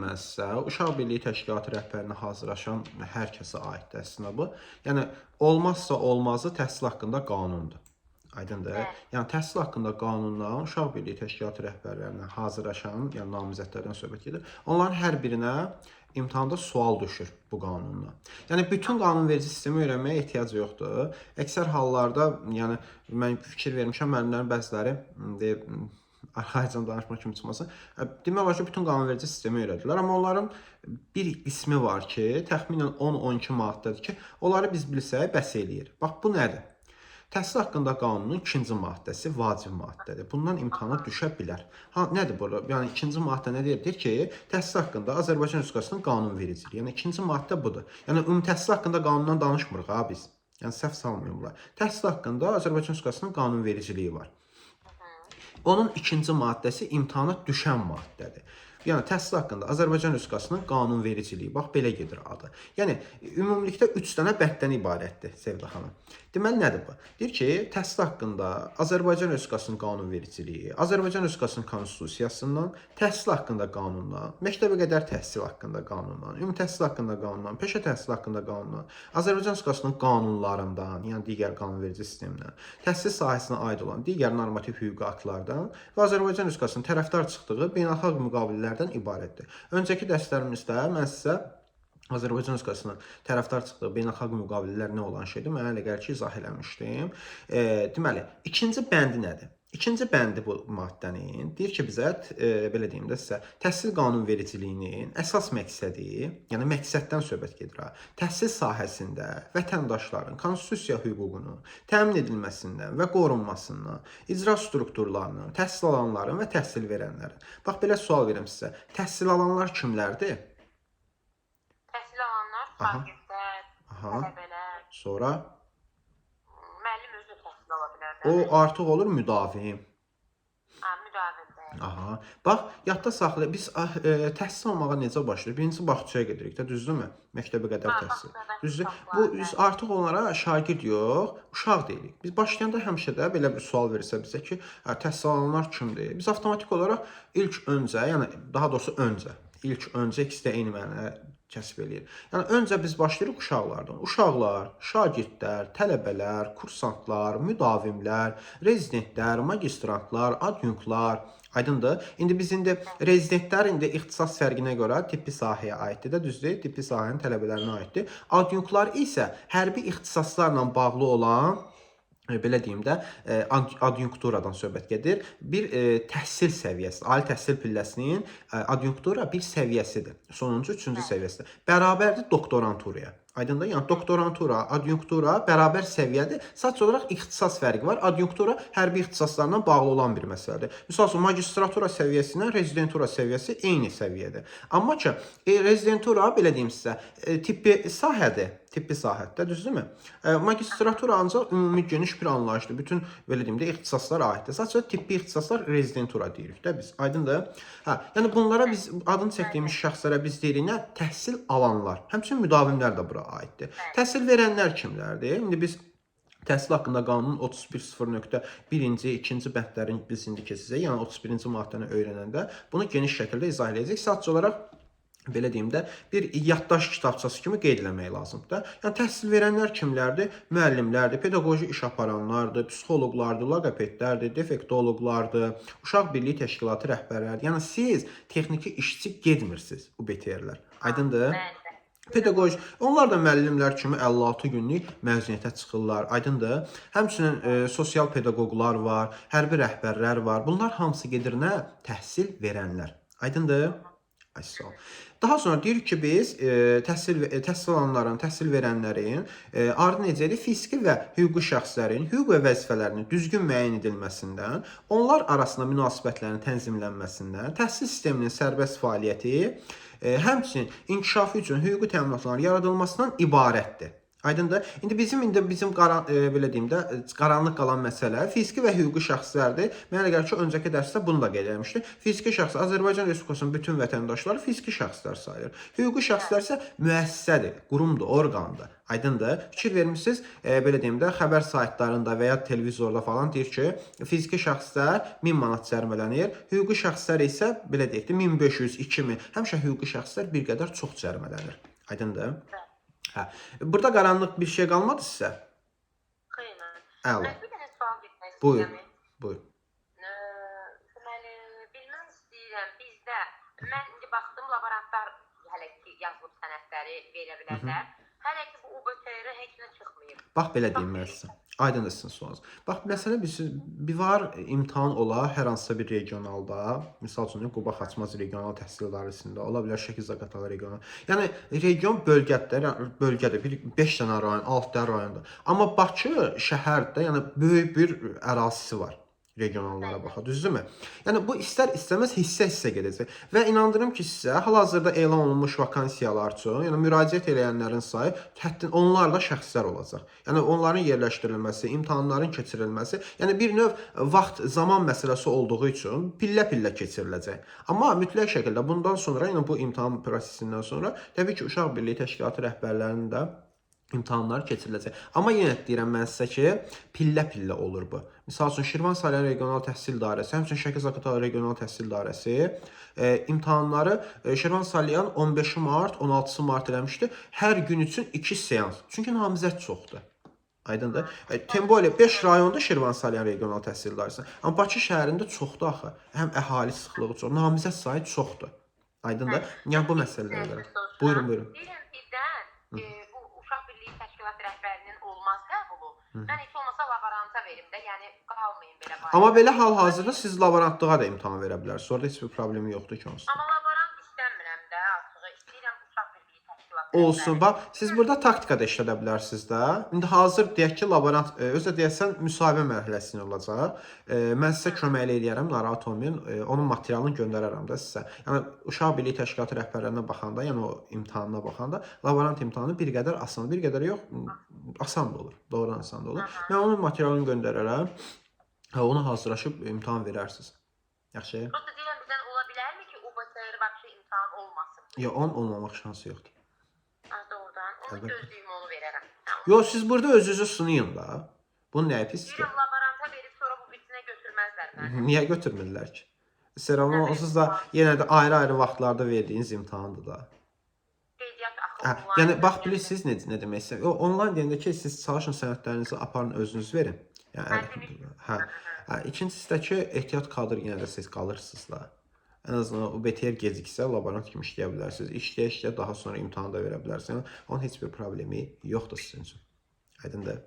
Mən sizə Uşaq Birliyi Təşkilatı rəhbərinə hazırlaşan hər kəsə aiddir əslində bu. Yəni olmazsa olmazı təhsil haqqında qanundur. Aydındır? Bəli. Yəni təhsil haqqında qanundan Uşaq Birliyi Təşkilatı rəhbərlərinə hazırlaşan, yəni namizədlərdən söhbət gedir. Onların hər birinə imtahanda sual düşür bu qanundan. Yəni bütün qanunverici sistemi öyrənməyə ehtiyac yoxdur. Əksər hallarda, yəni mən fikir vermişəm, müəllimlərin bəziləri deyib arxayınca danışmaq kimi çıxmasın. Demək olar ki, bütün qanunverici sistemi öyrədirlər, amma onların bir qismi var ki, təxminən 10-12 maddədir ki, onları biz bilsək bəs eləyir. Bax bu nədir? Təhsil haqqında qanunun ikinci maddəsi vacib maddədir. Bundan imtahana düşə bilər. Ha, nədir bu? Yəni ikinci maddə nə deyir? Deyir ki, təhsil haqqında Azərbaycan Respublikasının qanunvericiliyi. Yəni ikinci maddə budur. Yəni ümumi təhsil haqqında qanundan danışmırıq ha biz. Yəni səhv salmayın bunlar. Təhsil haqqında Azərbaycan Respublikasının qanunvericiliyi var. Onun ikinci maddəsi imtahana düşən maddədir. Yəni təhsil haqqında Azərbaycan Respublikasının qanunvericiliyi. Bax belə gedir adı. Yəni ümumilikdə 3 dənə bənddən ibarətdir Sevda xanım. Deməli nədir bu? Deyir ki, təhsil haqqında Azərbaycan Respublikasının qanunvericiliyi, Azərbaycan Respublikasının konstitusiyasından, təhsil haqqında qanundan, məktəbə qədər təhsil haqqında qanundan, ümumi təhsil haqqında qanundan, peşə təhsili haqqında qanundan, Azərbaycan Respublikasının qanunlarından, yəni digər qanunverici sistemdən, təhsil sahəsinə aid olan digər normativ hüquqi aktlardan və Azərbaycan Respublikasının tərəfdar çıxdığı beynəlxalq müqavilələrdən ibarətdir. Öncəki dərslərimizdə mən sizə Azərbaycan Respublikasının tərəfdar çıxdığı beynəlxalq müqavilələr nə olan şeydir, mənə elə gəlir ki, izah eləmişdim. Deməli, ikinci bəndi nədir? İkinci bəndi bu maddənin deyir ki, bizə belə deyim də sizə, təhsil qanunvericiliyinin əsas məqsədi, yəni məqsəddən söhbət gedir ha. Təhsil sahəsində vətəndaşların konstitusiya hüququnun təmin edilməsindən və qorunmasından, icra strukturlarının, təhsil alanların və təhsil verənlərin. Bax belə sual verim sizə. Təhsil alanlar kimlərdir? Təhsil alanlar, Aha. şagirdlər, Aha. tələbələr, Sonra müəllim özü də təhsil ala bilər. o artıq olur müdavim. Ha, müdavim bəli. Aha. Bax, yadda saxla. Biz təhsil almağa necə başlayırıq? Birincisi bağçaya gedirik də, düzdürmü? Məktəbə qədər Ha, təhsil. bağçada Düzdür? uşaqlar, Bu biz bəli. artıq onlara şagird yox, uşaq deyirik. Biz başlayanda həmişə də belə bir sual verilsə bizə ki, hə, təhsil alanlar kimdir? Biz avtomatik olaraq ilk öncə, yəni daha doğrusu öncə, ilk öncə ikisi də eyni məna kəsb eləyir. Yəni öncə biz başlayırıq uşaqlardan. Uşaqlar, şagirdlər, tələbələr, kursantlar, müdavimlər, rezidentlər, magistrantlar, adyunktlar. Aydındır? İndi biz indi rezidentlər indi ixtisas fərqinə görə tibbi sahəyə aiddir də, düzdür? Tibbi sahənin tələbələrinə aiddir. Adyunktlar isə hərbi ixtisaslarla bağlı olan belə deyim də, adyunkturadan söhbət gedir. Bir təhsil səviyyəsi, ali təhsil pilləsinin adyunktura bir səviyyəsidir. Sonuncu, üçüncü səviyyəsidir. Bərabərdir doktoranturaya. Aydındır? Yəni doktorantura, adyunktura bərabər səviyyədir. Sadəcə olaraq ixtisas fərqi var. Adyunktura hərbi ixtisaslarla bağlı olan bir məsələdir. Misal üçün magistratura səviyyəsi ilə rezidentura səviyyəsi eyni səviyyədir. Amma ki, rezidentura belə deyim sizə, tibbi sahədir. Tibbi sahədə, düzdürmü? Magistratura ancaq ümumi geniş bir anlayışdır. Bütün belə deyim də ixtisaslara aiddir. Sadəcə tibbi ixtisaslar rezidentura deyirik də biz. Aydındır? Hə, yəni bunlara biz adını çəkdiyimiz şəxslərə biz deyirik nə? Təhsil alanlar. Həmçinin müdavimlər də bura aiddir. Təhsil verənlər kimlərdir? İndi biz Təhsil haqqında qanunun 31.0.1-ci, 2-ci bəndlərin biz indi keçəcəyik. Yəni 31-ci maddəni öyrənəndə bunu geniş şəkildə izah eləyəcəyik. Sadəcə olaraq belə deyim də, bir yaddaş kitabçası kimi qeyd eləmək lazımdır da. Yəni təhsil verənlər kimlərdir? Müəllimlərdir, pedaqoji iş aparanlardır, psixoloqlardır, loqopedlərdir, defektoloqlardır, uşaq birliyi təşkilatı rəhbərləridir. Yəni siz texniki işçi getmirsiniz UBTR-lər. Aydındır? Bəli, bəli. Pedaqoji, onlar da müəllimlər kimi 56 günlük məzuniyyətə çıxırlar. Aydındır? Həmçinin sosial pedaqoqlar var, hərbi rəhbərlər var. Bunlar hamısı gedir nə? Təhsil verənlər. Aydındır? Ay sağ ol. Daha sonra deyirik ki, biz təhsil alanların, təhsil verənlərin ardı necədir? Fiziki və hüquqi şəxslərin hüquq və vəzifələrinin düzgün müəyyən edilməsindən, onlar arasında münasibətlərin tənzimlənməsindən, təhsil sisteminin sərbəst fəaliyyəti, həmçinin inkişafı üçün hüquqi təminatların yaradılmasından ibarətdir. Aydındır? İndi bizim belə deyim də, qaranlıq qalan məsələ fiziki və hüquqi şəxslərdir. Mənə elə gəlir ki, öncəki dərsdə bunu da qeyd etmişdik. Fiziki şəxs Azərbaycan Respublikasının bütün vətəndaşları fiziki şəxslər sayılır. Hüquqi şəxslər isə müəssisədir, qurumdur, orqandır. Aydındır? Fikir vermisiniz, belə deyim də, xəbər saytlarında və ya televizorda falan deyir ki, fiziki şəxslər 1000 manat cərimələnir, hüquqi şəxslər isə belə deyək də 1500, 2000. Həmişə hüquqi şəxslər bir qədər çox cərimələnir. Aydındır? Hə. Burada qaranlıq bir şey qalmadı sizə? Xeyr. Əla. Mən bir dənə sual vermək Buyur. istəyirəm. Buyur. Deməli, bilmək istəyirəm bizdə mən indi baxdım laborantlar hələ ki yazılıb sənədləri verə bilərlər. Hələ ki bu UBTR heç nə çıxmayıb. Bax belə deyim mən sizə. Aydındır sizin sualınız. Bax məsələ bilirsiniz, bir var imtahan ola hər hansısa bir regionalda, misal üçün Quba Xaçmaz regional təhsil idarəsində, ola bilər Şəki Zaqatala regional. Yəni region bölgədir, bölgədir. Bir 5 dənə rayon, 6 dənə rayondur. Amma Bakı şəhərdə, yəni böyük bir ərazisi var regionallara baxa, düzdürmü? Yəni bu istər-istəməz hissə-hissə gedəcək. Və inandırım ki, sizə hal-hazırda elan olunmuş vakansiyalar üçün, yəni müraciət edənlərin sayı hətta onlarla şəxslər olacaq. Yəni onların yerləşdirilməsi, imtahanların keçirilməsi, yəni bir növ vaxt, zaman məsələsi olduğu üçün pillə-pillə keçiriləcək. Amma mütləq şəkildə bundan sonra, yəni bu imtahan prosesindən sonra təbii ki, Uşaq Birliyi Təşkilatı rəhbərlərinin də imtahanlar keçiriləcək. Amma yenə də deyirəm mən sizə ki, pillə-pillə olur bu. Misal üçün Şirvan Salyan Regional Təhsil İdarəsi, həmçinin Şəki Zaqatala Regional Təhsil İdarəsi imtahanları Şirvan Salyan 15 mart, 16 mart eləmişdi. Hər gün üçün 2 seans. Çünki namizəd çoxdur. Aydındır? Tempo ilə 5 rayonda Şirvan Salyan Regional Təhsil İdarəsi. Amma Bakı şəhərində çoxdur axı. Həm əhali sıxlığı çox, namizəd sayı çoxdur. Aydındır? Yəni bu məsələlərə görə. Buyurun, buyurun. Deyirəm birdən bu Uşaq Birliyi Təşkilatı rəhbərinin olmaz qəbulu. Mən heç olmasa laboranta verim də, yəni qalmayım belə bayırda. Amma belə hal-hazırda siz laborantlığa da imtahan verə bilərsiniz. Orada heç bir problemi yoxdur ki onsuz. Amma laborant istəmirəm də artıq. İstəyirəm Uşaq Birliyi Təşkilatı Olsun. rəhbəri. Bax, siz burada taktika da işlədə bilərsiniz də. İndi hazır deyək ki, laborant özü də deyəsən müsahibə mərhələsində olacaq. Mən sizə köməklik eləyərəm, narahat olmayın. Onun materialını göndərərəm də sizə. Yəni Uşaq Birliyi Təşkilatı rəhbərlərinə baxanda, yəni o imtahanına baxanda, laborant imtahanı bir qədər asan, bir qədər yox, asan da olur. Doğrudan asan da olur. Mən onun materialını göndərərəm. Hə, ona hazırlaşıb imtahan verərsiniz. Yaxşı? Prosta deyirəm birdən ola bilərmi ki, UBTR vəbşi imtahan olmasın? Yox, onun olmamaq şansı yoxdur. Ha, doğrudan. Onu Əlbəttə. gözləyim, onu verərəm. Ha, Yox, siz burada özünüzü sınayın da. Bunun nəyi pisdir ki? Deyirəm laboranta verib sonra bu birisine götürməzlər məni. Niyə götürmürlər ki? Seramın Nə onsuz da yenə də ayrı-ayrı vaxtlarda verdiyiniz imtahandır da. Qeydiyyat axı Hə, onlayn. yəni bax bilirsiniz nə demək istəyirəm. Yox, onlayn deyəndə ki, siz çalışın sənədlərinizi aparın özünüz verin. Yəni Mən əlhamdülillah. Hə. Hə, ikincisi də ki, ehtiyat kadr yenə də siz qalırsınız da. Ən azından o BTR geciksə laborant kimi işləyə bilərsiniz. İşləyə-işləyə daha sonra imtahan da verə bilərsiniz. Yəni, onun heç bir problemi yoxdur sizin üçün. Aydındır?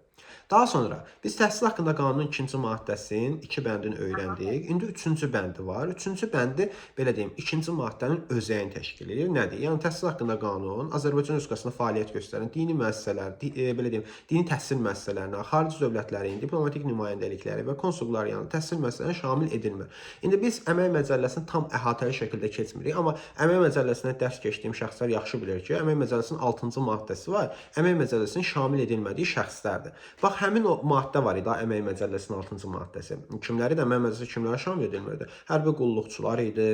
Daha sonra biz təhsil haqqında qanunun ikinci maddəsinin iki bəndini öyrəndik. İndi üçüncü bəndi var. Üçüncü bəndi belə deyim, ikinci maddənin özəyini təşkil edir. Nədir? Yəni təhsil haqqında qanun Azərbaycan Respublikasında fəaliyyət göstərən dini müəssisələr, belə deyim, dini təhsil müəssisələrinə, xarici dövlətlərin diplomatik nümayəndəlikləri və konsulluqlar yanında təhsil müəssisələrinə şamil edilmir. İndi biz Əmək Məcəlləsini tam əhatəli şəkildə keçmirik, amma Əmək Məcəlləsinə dərs keçdiyim şəxslər yaxşı bilir ki, Əmək Məcəlləsinin 6-cı maddəsi var. Əmək Məcəlləsinin şamil edilmədiyi şəxslərdir. Bax, həmin o maddə var idi, Əmək Məcəlləsinin 6-cı maddəsi. Kimləri də Əmək Məcəlləsi kimlərə şamil edilmirdi? Hərbi qulluqçular idi,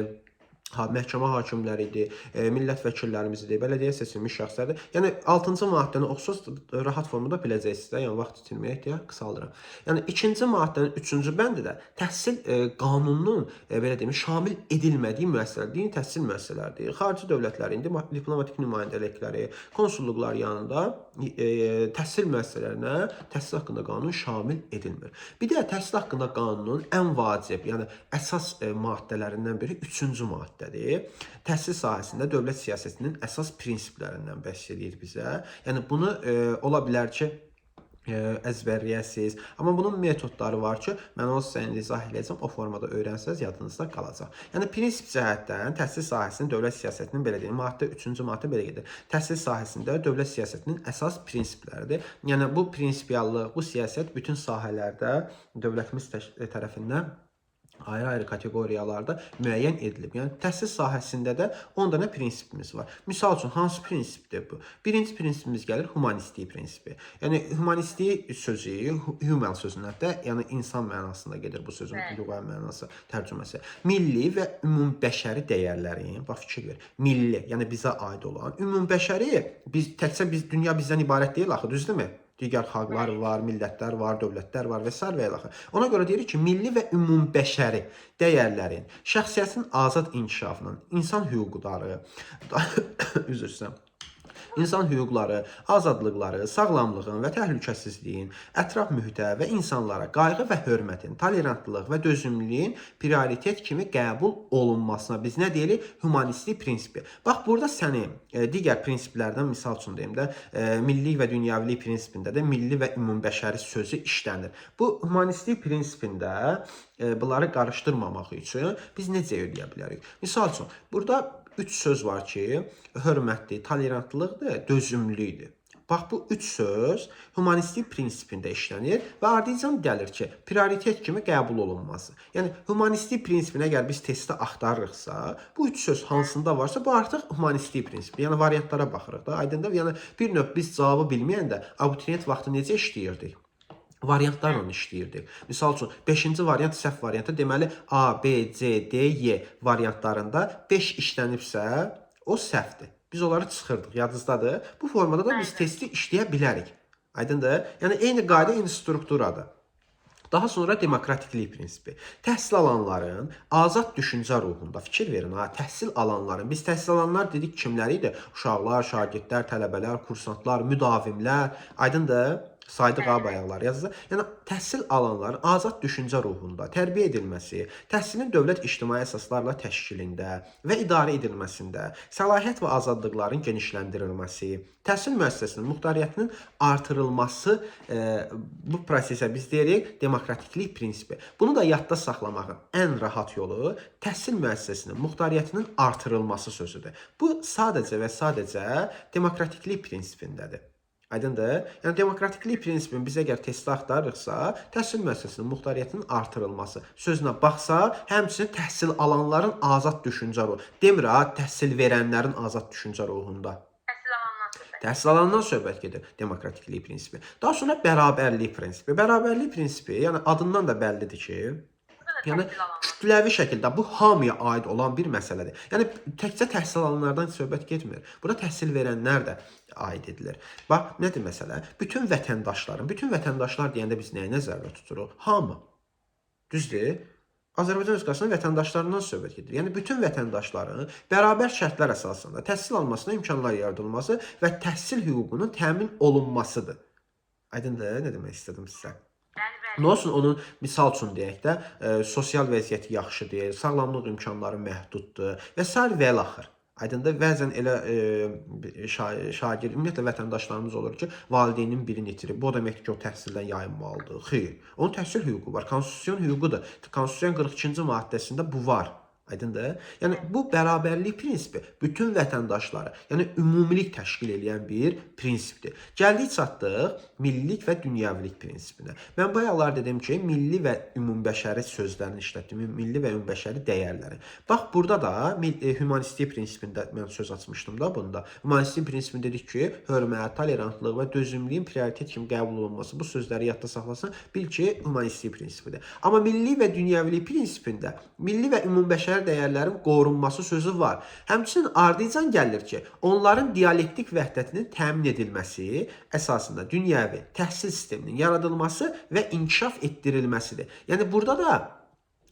məhkəmə hakimləri idi, millət vəkillərimiz idi, bələdiyyə seçilmiş şəxslərdir. Yəni 6-cı maddəni oxusaz rahat formada biləcəksiniz də, yəni vaxt itirməyək deyə qısaldıram. Yəni 2-ci maddənin 3-cü bəndi də təhsil qanununun belə deyim, şamil edilmədiyi müəssisələr, dini təhsil müəssisələridir. Xarici dövlətlərin diplomatik nümayəndəlikləri, konsulluqlar yanında təhsil müəssisələrinə təhsil haqqında qanun şamil edilmir. Bir də təhsil haqqında qanunun ən vacib, yəni əsas maddələrindən biri 3-cü maddədir. Təhsil sahəsində dövlət siyasətinin əsas prinsiplərindən bəhs eləyir bizə. Yəni bunu ola bilər ki, əzbərləyəsiniz. Amma bunun metodları var ki, mən onu sizə indi izah eləyəcəm. O formada öyrənsəniz yadınızda qalacaq. Yəni prinsip cəhətdən təhsil sahəsinin dövlət siyasətinin belə deyim, maddə 3-cü maddə belə gedir. Təhsil sahəsində dövlət siyasətinin əsas prinsipləridir. Yəni bu prinsipiallıq, bu siyasət bütün sahələrdə dövlətimiz tərəfindən Ayrı-ayrı kateqoriyalarda müəyyən edilib. Yəni təhsil sahəsində də 10 dənə prinsipimiz var. Misal üçün hansı prinsipdir bu? Birinci prinsipimiz gəlir humanistlik prinsipi. Yəni humanistlik sözü human sözündən də, yəni insan mənasında gedir bu sözün lüğəvi mənası, tərcüməsi. Milli və ümumbəşəri dəyərlərin, bax fikir ver. Milli, yəni bizə aid olan, ümumbəşəri biz təkcə biz dünya bizdən ibarət deyil axı, düzdürmü? Digər xalqlar var, millətlər var, dövlətlər var və sair və ilaxır. Ona görə deyirik ki, milli və ümumbəşəri dəyərlərin, şəxsiyyətin azad inkişafının, insan hüquqları, üzr istəyirəm. İnsan hüquqları, azadlıqları, sağlamlığın və təhlükəsizliyin, ətraf mühitə və insanlara qayğı və hörmətin, tolerantlıq və dözümlülüyün prioritet kimi qəbul olunmasına biz nə deyirik? Humanistlik prinsipi. Bax burada səni digər prinsiplərdən misal üçün deyim də, milli və dünyəvilik prinsipində də milli və ümumbəşəri sözü işlənir. Bu humanistlik prinsipində bunları qarışdırmamaq üçün biz necə eləyə bilərik? Misal üçün, burada 3 söz var ki, hörmətdir, tolerantlıqdır, dözümlülükdür. Bax bu 3 söz humanistlik prinsipində işlənir və ardınca gəlir ki, prioritet kimi qəbul olunması. Yəni humanistlik prinsipini əgər biz testdə axtarırıqsa, bu 3 söz hansında varsa, bu artıq humanistlik prinsipidir. Yəni variantlara baxırıq da, aydındır? Yəni bir növ biz cavabı bilməyəndə abituriyent vaxtı necə işləyirdik? Variantlarla işləyirdik. Misal üçün 5-ci variant səhv variantı, deməli A, B, C, D, Y variantlarında 5 işlənibsə, o səhvdir. Biz onları çıxırdıq, yadınızdadır. Bu formada da biz testi işləyə bilərik. Aydındır? Yəni eyni qayda, eyni strukturadır. Daha sonra demokratiklik prinsipi. Təhsil alanların azad düşüncə ruhunda fikir verin ha, təhsil alanların. Biz təhsil alanlar dedik kimlər idi? Uşaqlar, şagirdlər, tələbələr, kursantlar, müdavimlər. Aydındır? Saydıq ha bayaqlar yazdı. Yəni təhsil alanların azad düşüncə ruhunda tərbiyə edilməsi, təhsilin dövlət ictimai əsaslarla təşkilində və idarə edilməsində, səlahiyyət və azadlıqların genişləndirilməsi, təhsil müəssisəsinin muxtariyyətinin artırılması, bu prosesə biz deyirik demokratiklik prinsipi. Bunu da yadda saxlamağın ən rahat yolu təhsil müəssisəsinin muxtariyyətinin artırılması sözüdür. Bu sadəcə və sadəcə demokratiklik prinsipindədir. Aydındır? Yəni demokratiklik prinsipini biz əgər testdə axtarırıqsa, təhsil müəssisəsinin muxtariyyətinin artırılması sözünə baxsa, həmçinin təhsil alanların azad düşüncə ruhu. Demir ha, təhsil verənlərin azad düşüncə ruhunda. Təhsil alandan söhbət. Təhsil alandan söhbət gedir demokratiklik prinsipi. Daha sonra bərabərlik prinsipi. Bərabərlik prinsipi, yəni adından da bəllidir ki, yəni kütləvi şəkildə bu hamıya aid olan bir məsələdir. Yəni təkcə təhsil alanlardan söhbət getmir. Bura təhsil verənlər də aid edilir. Bax, nədir məsələ? Bütün vətəndaşların, bütün vətəndaşlar deyəndə biz nəyi nəzərdə tuturuq? Hamı. Düzdür? Azərbaycan Respublikasının vətəndaşlarından söhbət gedir. Yəni bütün vətəndaşların bərabər şərtlər əsasında təhsil almasına imkanlar yaradılması və təhsil hüququnun təmin olunmasıdır. Aydındır? Nə demək istədim sizə? Bəli, bəli. Nə olsun onun misal üçün deyək də, sosial vəziyyəti yaxşı deyil, sağlamlıq imkanları məhduddur və sair və ilaxır. Aydındır? Bəzən elə şagird, ümumiyyətlə vətəndaşlarımız olur ki, valideynin birini itirib. Bu o deməkdir ki, o təhsildən yayınmalıdır. Xeyr. Onun təhsil hüququ var, konstitusion hüququdur. Konstitusiyanın 42-ci maddəsində bu var. Aydındır? Yəni bu bərabərlik prinsipi bütün vətəndaşları, yəni ümumilik təşkil eləyən bir prinsipdir. Gəldik çatdıq millilik və dünyəvilik prinsipinə. Mən bayaqlar dedim ki, milli və ümumbəşəri sözlərini işlətdim, milli və ümumbəşəri dəyərləri. Bax burada da humanistlik prinsipində mən söz açmışdım da bunda. Humanistlik prinsipində dedik ki, hörmət, tolerantlıq və dözümlüyün prioritet kimi qəbul olunması, bu sözləri yadda saxlasan, bil ki, humanistlik prinsipidir. Amma milli və dünyəvilik prinsipində milli və ümumbəşəri dəyərlərin qorunması sözü var. Həmçinin ardıcan gəlir ki, onların dialektik vəhdətinin təmin edilməsi əsasında dünyəvi təhsil sisteminin yaradılması və inkişaf etdirilməsidir. Yəni burada da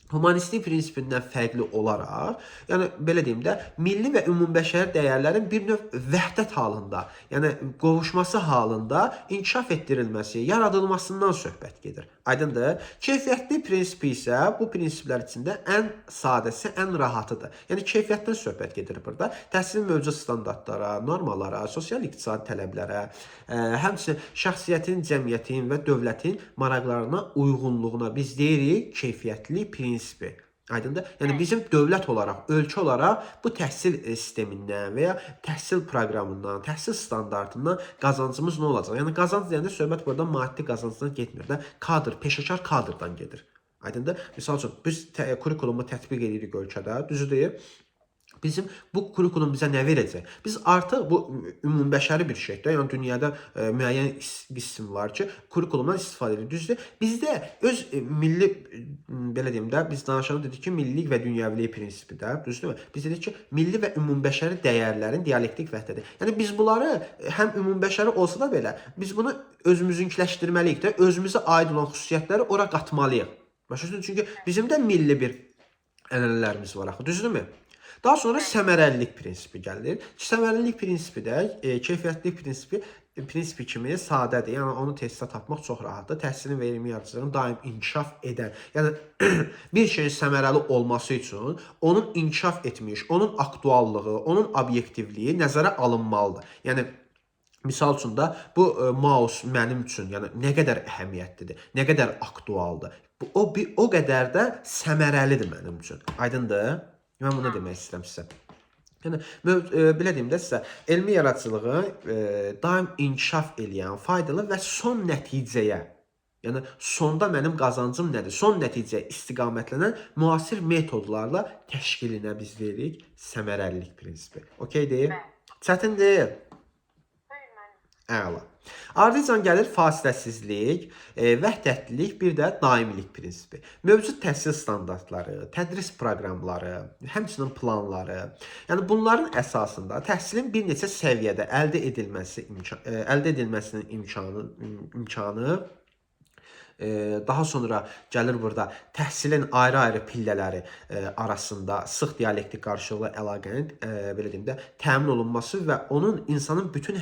humanistlik prinsipindən fərqli olaraq, yəni belə deyim də, milli və ümumbəşəri dəyərlərin bir növ vəhdət halında, yəni qovuşması halında inkişaf etdirilməsi, yaradılmasından söhbət gedir. Aydındır? Keyfiyyətli prinsipi isə bu prinsiplər içində ən sadəsi, ən rahatıdır. Yəni keyfiyyətdən söhbət gedir burada. Təhsilin mövcud standartlara, normalara, sosial-iqtisadi tələblərə, həmçinin şəxsiyyətin, cəmiyyətin və dövlətin maraqlarına uyğunluğuna biz deyirik keyfiyyətli prinsipi. Aydındır? Yəni bizim dövlət olaraq, ölkə olaraq bu təhsil sistemindən və ya təhsil proqramından, təhsil standartından qazancımız nə olacaq? Yəni qazanc deyəndə söhbət burada maddi qazancdan getmir də, kadr, peşəkar kadrdan gedir. Aydındır? Misal üçün biz kurikulumu tətbiq edirik ölkədə, düzdür? Bizim bu kurikulum bizə nə verəcək? Biz artıq bu ümumbəşəri bir şeydir. Yəni dünyada müəyyən qism var ki, kurikulumdan istifadə edir. Düzdür? Bizdə öz milli belə deyim də, biz danışanda dedik ki, millilik və dünyəvilik prinsipi də, düzdürmü? Biz dedik ki, milli və ümumbəşəri dəyərlərin dialektik vəhdəti. Yəni biz bunları həm ümumbəşəri olsa da belə, biz bunu özümüzünkiləşdirməliyik də, özümüzə aid olan xüsusiyyətləri ora qatmalıyıq. Başa düşdün? Çünki bizim də milli bir ənənələrimiz var axı, düzdürmü? Daha sonra səmərəlilik prinsipi gəlir. Səmərəlilik prinsipi də keyfiyyətlilik prinsipi kimi sadədir. Yəni onu testdə tapmaq çox rahatdır. Təhsilin və elmi yaradıcılığın daim inkişaf edən, yəni bir şeyin səmərəli olması üçün onun inkişaf etmiş, onun aktuallığı, onun obyektivliyi nəzərə alınmalıdır. Yəni misal üçün də bu mouse mənim üçün, yəni nə qədər əhəmiyyətlidir, nə qədər aktualdır. Bu o bir o qədər də səmərəlidir mənim üçün. Aydındır? Mən bunu demək istəyirəm sizə. Yəni belə deyim də sizə, elmi yaradıcılığı daim inkişaf eləyən, faydalı və son nəticəyə, yəni sonda mənim qazancım nədir? Son nəticəyə istiqamətlənən müasir metodlarla təşkilinə biz deyirik səmərəlilik prinsipi. Okeydir? Çətin deyil. Buyur müəllim. Əla. Ardıcan gəlir fasiləsizlik, vəhdətlilik, bir də daimilik prinsipi. Mövcud təhsil standartları, tədris proqramları, həmçinin planları, yəni bunların əsasında təhsilin bir neçə səviyyədə əldə edilməsinin imkanı daha sonra gəlir burada təhsilin ayrı-ayrı pillələri arasında sıx dialektik qarşılıqlı əlaqənin belə deyim də təmin olunması və onun insanın bütün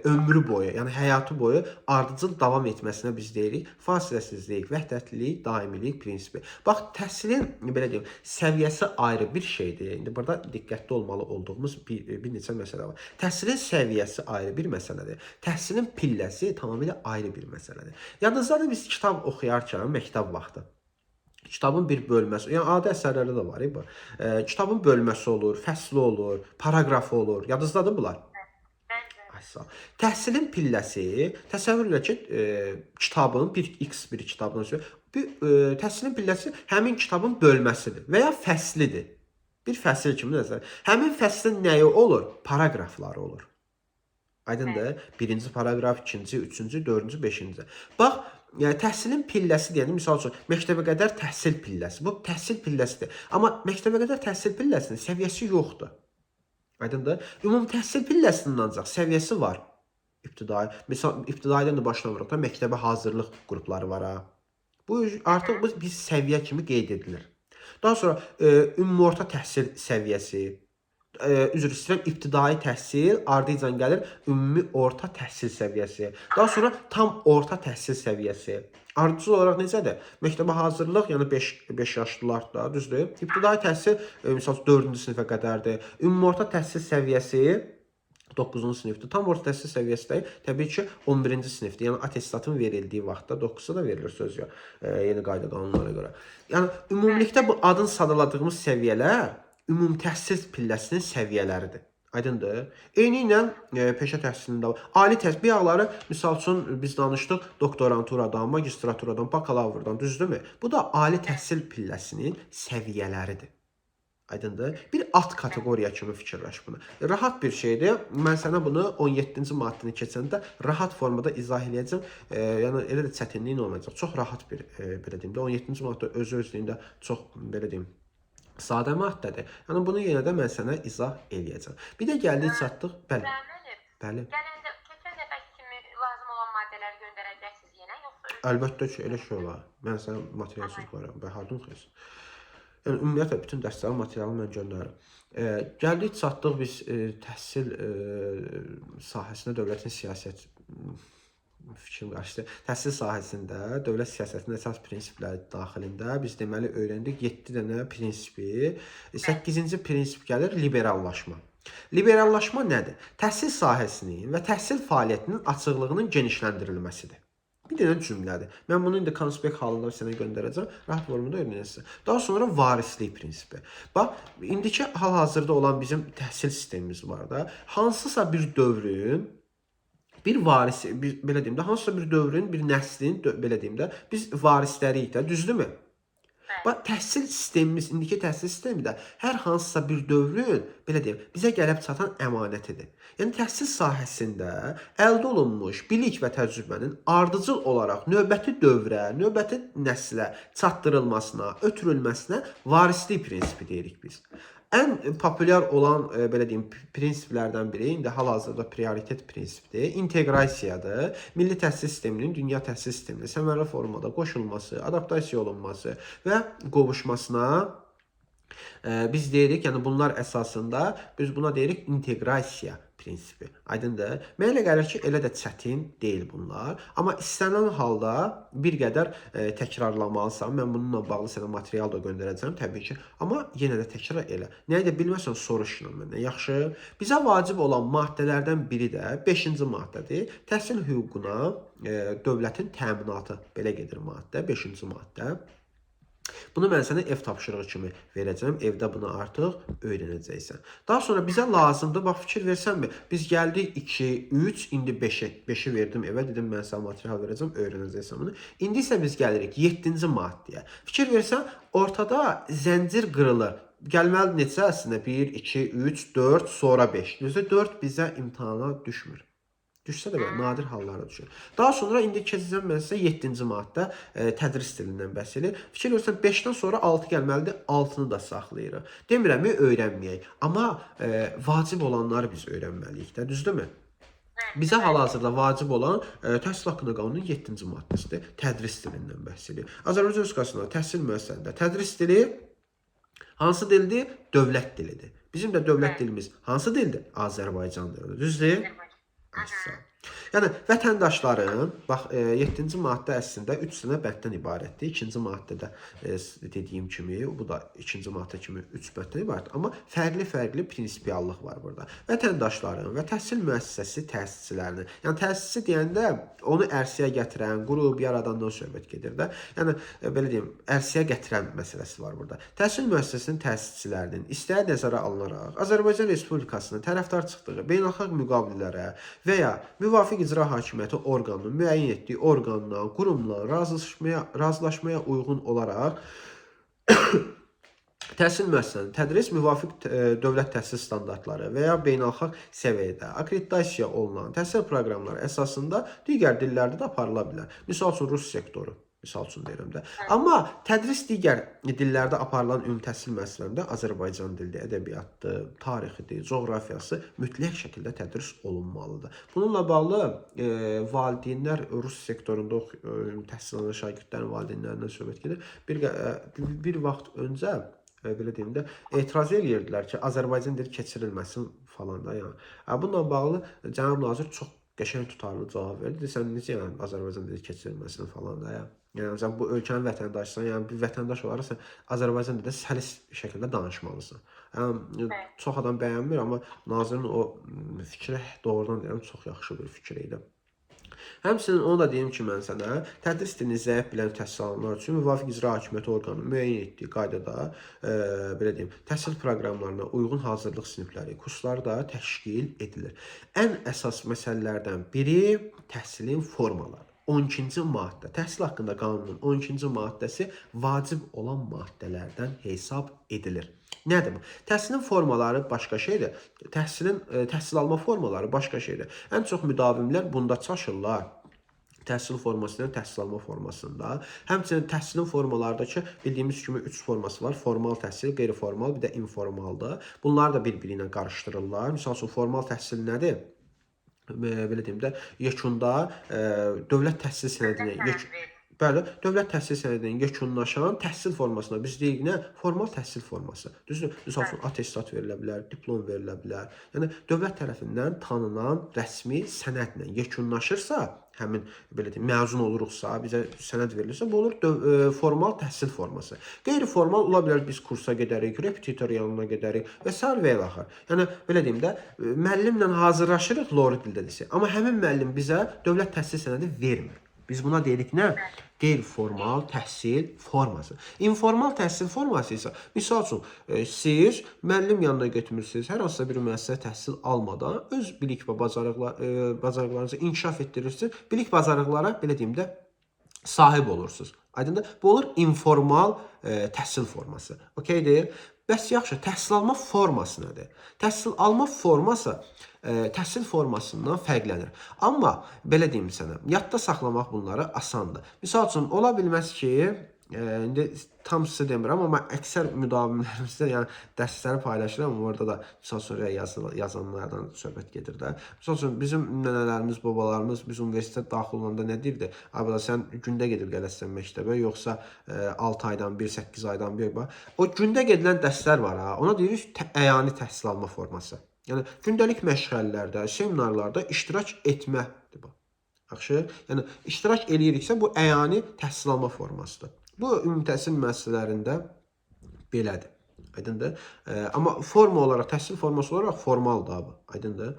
ömrü boyu, yəni həyatı boyu ardıcıl davam etməsinə biz deyirik fasiləsizlik, vəhdətlilik, daimilik prinsipi. Bax, təhsilin belə deyim, səviyyəsi ayrı bir şeydir. İndi burada diqqətli olmalı olduğumuz bir neçə məsələ var. Təhsilin səviyyəsi ayrı bir məsələdir. Təhsilin pilləsi tamamilə ayrı bir məsələdir. Yadınızdadır biz kitab oxuyarkən məktəb vaxtı kitabın bir bölməsi, yəni adi əsərlərdə də var bu. Kitabın bölməsi olur, fəsli olur, paraqrafı olur. Yadınızdadır bunlar? Bəli. Ay, sağ ol. Təhsilin pilləsi, təsəvvür elə ki, kitabın bir X bir kitabın bir təhsilin pilləsi həmin kitabın bölməsidir və ya fəslidir. Bir fəsil kimi nəzər. Həmin fəslin nəyi olur? Paraqrafları olur. Aydındır? Birinci paraqraf, ikinci, üçüncü, dördüncü, beşinci. Bax, yəni təhsilin pilləsi deyəndə, misal üçün, məktəbə qədər təhsil pilləsi. Bu təhsil pilləsidir. Amma məktəbə qədər təhsil pilləsinin səviyyəsi yoxdur. Aydındır? Ümumi təhsil pilləsinin ancaq səviyyəsi var. İbtidai, misal ibtidaidən də başlamırıq da, məktəbə hazırlıq qrupları var ha. Bu artıq bu bir səviyyə kimi qeyd edilir. Daha sonra ümumi orta təhsil səviyyəsi, üzr istəyirəm, ibtidai təhsil, ardıcan gəlir ümumi orta təhsil səviyyəsi. Daha sonra tam orta təhsil səviyyəsi. Ardıcıl olaraq necədir? Məktəbə hazırlıq, yəni 5 yaşlılar da, düzdür? İbtidai təhsil, misal 4-cü sinifə qədərdir. Ümumi orta təhsil səviyyəsi 9-cu sinifdir. Tam orta təhsil səviyyəsi də təbii ki 11-ci sinifdir. Yəni attestatın verildiyi vaxtda 9-da da verilir söz yox. Yeni qayda qanunlara görə. Yəni ümumilikdə bu adın sadaladığımız səviyyələr ümumi təhsil pilləsinin səviyyələridir. Aydındır? Eyni ilə peşə təhsilində ali təhsil bir misal üçün biz danışdıq doktoranturadan, magistraturadan, bakalavrdan, düzdürmü? Bu da ali təhsil pilləsinin səviyyələridir. Aydındır? Bir alt kateqoriya kimi fikirləş bunu. Rahat bir şeydir. Mən sənə bunu 17-ci maddəni keçəndə rahat formada izah eləyəcəm. Yəni elə də çətinliyin olmayacaq. Çox rahat bir belə deyim də 17-ci maddə özü özlüyündə çox belə deyim sadə maddədir. Yəni bunu yenə də mən sənə izah eləyəcəm. Bir də gəldik çatdıq. Bəli. Bəli. Gələndə keçən dəfəki kimi lazım olan maddələri göndərəcəksiniz yenə, yoxsa Əlbəttə ki, elə şey olar. Mən sənə materialsız qoyuram. Bə hardan oxuyursan? Yəni ümumiyyətlə bütün dərslərin materialını mən göndərirəm. Gəldik çatdıq biz təhsil sahəsində dövlətin siyasət fikrim qarışdı. Təhsil sahəsində dövlət siyasətinin əsas prinsipləri daxilində biz deməli öyrəndik 7 dənə prinsipi. 8-ci prinsip gəlir liberallaşma. Liberallaşma nədir? Təhsil sahəsinin və təhsil fəaliyyətinin açıqlığının genişləndirilməsidir. Bir dənə cümlədir. Mən bunu indi konspekt halında sənə göndərəcəm. Rahat formada öyrənərsən. Daha sonra varislik prinsipi. Bax, indiki hal-hazırda olan bizim təhsil sistemimiz var da. Hansısa bir dövrün bir varisi, bir, belə deyim də, hansısa bir dövrün, bir nəslin, belə deyim də, biz varisləriyik də, düzdürmü? Bax, təhsil sistemimiz, indiki təhsil sistemi də hər hansısa bir dövrün, belə deyim, bizə gəlib çatan əmanətidir. Yəni təhsil sahəsində əldə olunmuş bilik və təcrübənin ardıcıl olaraq növbəti dövrə, növbəti nəslə çatdırılmasına, ötürülməsinə varislik prinsipi deyirik biz. Ən populyar olan belə deyim prinsiplərdən biri indi hal-hazırda prioritet prinsipidir, inteqrasiyadır. Milli təhsil sisteminin dünya təhsil sisteminə səmərəli formada qoşulması, adaptasiya olunması və qovuşmasına biz deyirik, yəni bunlar əsasında biz buna deyirik inteqrasiya prinsipi. Aydındır? Mənə elə gəlir ki, elə də çətin deyil bunlar. Amma istənilən halda bir qədər təkrarlamalısan. Mən bununla bağlı sənə material da göndərəcəm təbii ki. Amma yenə də təkrar elə. Nəyi də bilməsən soruşun məndən. Yaxşı. Bizə vacib olan maddələrdən biri də 5-ci maddədir. Təhsil hüququna dövlətin təminatı. Belə gedir maddə, 5-ci maddə. Bunu mən sənə ev tapşırığı kimi verəcəm. Evdə bunu artıq öyrənəcəksən. Daha sonra bizə lazımdır, bax fikir versənmi? Biz gəldik 2, 3, indi 5-ə. 5-i verdim evə, dedim mən sənə material verəcəm, öyrənəcəksən bunu. İndi isə biz gəlirik 7-ci maddəyə. Fikir versən, ortada zəncir qırılır. Gəlməlidir neçə əslində? 1, 2, 3, 4, sonra 5. Düzdür? 4 bizə imtahana düşmür. Düşsə də belə nadir hallarda düşür. Daha sonra indi keçəcəm mən sizə 7-ci maddə tədris dilindən bəhs edir. Fikir versən 5-dən sonra 6 gəlməlidir, 6-nı da saxlayırıq. Demirəm öyrənməyək, amma vacib olanları biz öyrənməliyik də, düzdürmü? Bizə hal-hazırda vacib olan təhsil haqqında qanunun 7-ci maddəsidir. Tədris dilindən bəhs edir. Azərbaycan Respublikasında təhsil müəssisələrində tədris dili hansı dildir? Dövlət dilidir. Bizim də dövlət dilimiz hansı dildir? Azərbaycan dilidir. Düzdür? Sağ. Yəni vətəndaşların, bax 7-ci maddə əslində 3 dənə bənddən ibarətdir. 2-ci maddədə dediyim kimi, bu da 2-ci maddə kimi 3 bənddən ibarətdir. Amma fərqli-fərqli prinsipiallıq var burada. Vətəndaşların və təhsil müəssisəsi təsisçilərinin, yəni təsisçi deyəndə onu ərsəyə gətirən, qrup yaradandan söhbət gedir də. Yəni belə deyim, ərsəyə gətirən məsələsi var burada. Təhsil müəssisəsinin təsisçilərinin istəyi nəzərə alınaraq Azərbaycan Respublikasının tərəfdar çıxdığı beynəlxalq müqavilələrə və ya müvafiq icra hakimiyyəti orqanının müəyyən etdiyi orqanla, qurumla razılaşmaya uyğun olaraq təhsil müəssisələrinin tədris müvafiq dövlət təhsil standartları və ya beynəlxalq səviyyədə akkreditasiya olunan təhsil proqramları əsasında digər dillərdə də aparıla bilər. Misal üçün rus sektoru, misal üçün deyirəm də. Amma tədris digər dillərdə aparılan ümumi təhsil müəssisələrində Azərbaycan dilində, ədəbiyyatdır, tarixidir, coğrafiyası mütləq şəkildə tədris olunmalıdır. Bununla bağlı valideynlər rus sektorunda təhsil alan şagirdlərin valideynlərindən söhbət gedir. Bir vaxt öncə belə deyim də etiraz eləyirdilər ki, Azərbaycan dili keçirilməsin falan da, yəni. Bununla bağlı cənab nazir çox qəşəng tutarlı cavab verdi. Dedi, sən necə yəni Azərbaycan dili keçirilməsin falan da, yəni. Yəni sən bu ölkənin vətəndaşısan, yəni bir vətəndaş olaraq sən Azərbaycan dilində səlis şəkildə danışmalısan. Yəni çox adam bəyənmir, amma nazirin o fikri doğrudan deyirəm çox yaxşı bir fikir idi. Həmçinin onu da deyim ki, mən sənə tədris dilini zəif bilən təhsil alanlar üçün müvafiq icra hakimiyyəti orqanı müəyyən etdiyi qaydada, belə deyim, təhsil proqramlarına uyğun hazırlıq sinifləri, kurslar da təşkil edilir. Ən əsas məsələlərdən biri təhsilin formaları. 12-ci maddə, təhsil haqqında qanunun 12-ci maddəsi vacib olan maddələrdən hesab edilir. Nədir bu? Təhsilin formaları başqa şeydir. Təhsilin təhsil alma formaları başqa şeydir. Ən çox müdavimlər bunda çaşırlar. Təhsil formasından təhsil alma formasında. Həmçinin təhsilin formalarındakı bildiyimiz kimi 3 forması var. Formal təhsil, qeyri-formal, bir də informaldır. Bunlar da bir-biri ilə qarışdırırlar. Misal üçün formal təhsil nədir? Belə deyim də, yekunda dövlət təhsil sənədini Bəli, dövlət təhsil sənədinin yekunlaşan təhsil formasına biz deyirik nə? Formal təhsil forması. Düzdür? Misal üçün attestat verilə bilər, diplom verilə bilər. Yəni dövlət tərəfindən tanınan rəsmi sənədlə yekunlaşırsa, həmin belə deyim, məzun oluruqsa, bizə sənəd verilirsə, bu olur formal təhsil forması. Qeyri-formal ola bilər biz kursa gedərik, repetitor yanına gedərik və sair və ilaxır. Yəni belə deyim də, müəllimlə hazırlaşırıq lori dildə desək, amma həmin müəllim bizə dövlət təhsil sənədi vermir. Biz buna deyirik nə? Qeyri-formal təhsil forması. İnformal təhsil forması isə, misal üçün, siz müəllim yanına getmirsiniz, hər hansısa bir müəssisədə təhsil almadan öz bilik və bacarıqlarınızı inkişaf etdirirsiniz. Bilik bacarıqlara, belə deyim də, sahib olursunuz. Aydındır? Bu olur informal təhsil forması. Okeydir? Bəs yaxşı, təhsil alma forması nədir? Təhsil alma forması təhsil formasından fərqlənir. Amma belə deyim sənə, yadda saxlamaq bunları asandır. Misal üçün, ola bilməz ki, indi tam sizə demirəm, amma əksər müdavimlərimizdə, yəni dərsləri paylaşıram, orada da misal üçün yazanlardan söhbət gedir də. Misal üçün bizim nənələrimiz, babalarımız biz universitetə daxil olanda nə deyirdi? Ay bala, sən gündə gedib gələsən məktəbə, yoxsa 6 aydan bir, 8 aydan bir, bax. O gündə gedilən dərslər var ha. Ona deyirik əyani təhsil alma forması. Yəni gündəlik məşğələlərdə, seminarlarda iştirak etmədir bu. Yaxşı? Yəni iştirak eləyiriksə bu əyani təhsil alma formasıdır. Bu ümumi təhsil müəssisələrində belədir. Aydındır? Amma forma olaraq, təhsil forması olaraq formaldır bu. Aydındır?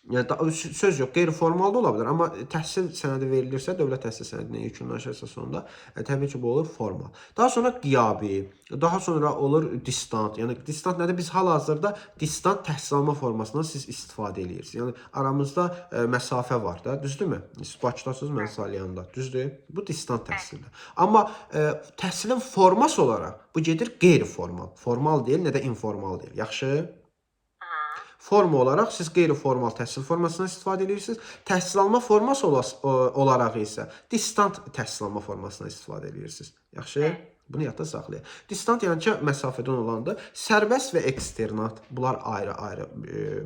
Yəni söz yox, qeyri-formal da ola bilər, amma təhsil sənədi verilirsə, dövlət təhsil sənədinin yekunlaşırsa sonunda, təbii ki, bu olur formal. Daha sonra qiyabi, daha sonra olur distant. Yəni distant nədir? Biz hal-hazırda distant təhsil alma formasından siz istifadə eləyirsiniz. Yəni aramızda məsafə var da, düzdürmü? Siz Bakıdasınız, mən Salyanda, düzdür? Bu distant təhsildir. Amma təhsilin forması olaraq bu gedir qeyri-formal. Formal deyil, nə də informal deyil. Yaxşı? Forma olaraq siz qeyri-formal təhsil formasından istifadə edirsiniz. Təhsil alma forması olaraq isə distant təhsil alma formasından istifadə edirsiniz. Yaxşı? Bəli. Bunu yadda saxlayın. Distant yəni ki, məsafədən olandır. Sərbəst və eksternat bunlar ayrı-ayrı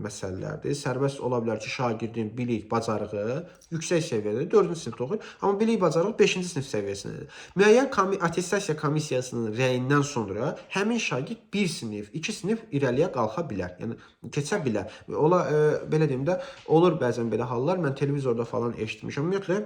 məsələlərdir. Sərbəst ola bilər ki, şagirdin bilik, bacarığı yüksək səviyyədədir. 4-cü sinifdə oxuyur, amma bilik bacarığı 5-ci sinif səviyyəsindədir. Müəyyən attestasiya komissiyasının rəyindən sonra həmin şagird bir sinif, iki sinif irəliyə qalxa bilər. Yəni keçə bilər. Ola belə deyim də, olur bəzən belə hallar. Mən televizorda falan eşitmişəm. Ümumiyyətlə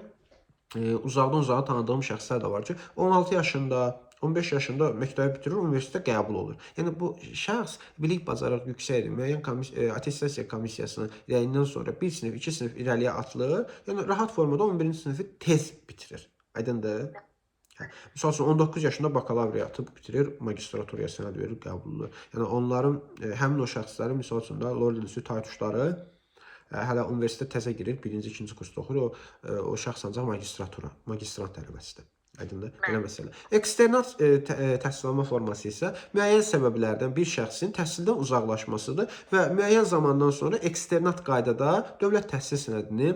uzaqdan uzağa tanıdığım şəxslər də var ki, 16 yaşında, 15 yaşında məktəbi bitirir, universitetə qəbul olur. Yəni bu şəxs bilik bacarıq yüksəkdir. Müəyyən attestasiya komissiyasının rəyindən sonra bir sinif, iki sinif irəliyə atılır. Yəni rahat formada 11-ci sinifi tez bitirir. Aydındır? Hə. Misal üçün 19 yaşında bakalavriatı bitirir, magistraturaya sənəd verir, qəbul olur. Yəni onların həmin o şəxslərin misal üçün də Lord Lüsü taytuşları hələ universitetə təzə girir, birinci, ikinci kursda oxuyur. O şəxs ancaq magistratura, magistrant tələbəsidir. Aydındır? Belə məsələ. Eksternat təhsil alma forması isə müəyyən səbəblərdən bir şəxsin təhsildən uzaqlaşmasıdır və müəyyən zamandan sonra eksternat qaydada dövlət təhsil sənədini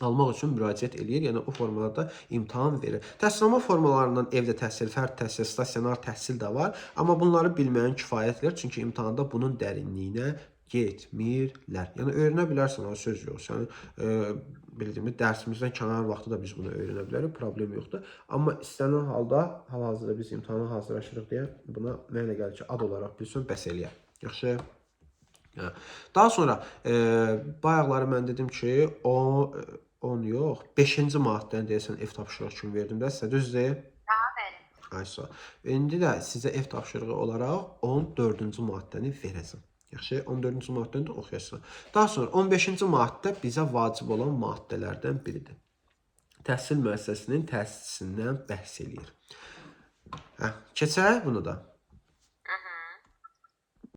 almaq üçün müraciət eləyir. Yəni o formalarda imtahan verir. Təhsil alma formalarından evdə təhsil, fərd təhsil, stasionar təhsil də var, amma bunları bilməyin kifayətdir, çünki imtahanda bunun dərinliyinə getmirlər. Yəni öyrənə bilərsən, o söz yox. Sən belə deyim, dərsimizdən kənar vaxtı da biz bunu öyrənə bilərik, problem yoxdur. Amma istənilən halda hal-hazırda biz imtahana hazırlaşırıq deyə buna mənə elə gəlir ki, ad olaraq bilsin, bəs eləyər. Yaxşı? Hə. Daha sonra bayaqları mən dedim ki, o 10 yox, 5-ci maddəni deyəsən ev tapşırığı kimi verdim də sizə, düzdür? Bəli. Aysa. İndi də sizə ev tapşırığı olaraq 14-cü maddəni verəcəm. Yaxşı, 14-cü maddəni də oxuyasınız. Daha sonra 15-ci maddə bizə vacib olan maddələrdən biridir. Təhsil müəssisəsinin təsisçisindən bəhs eləyir. Hə, keçək bunu da.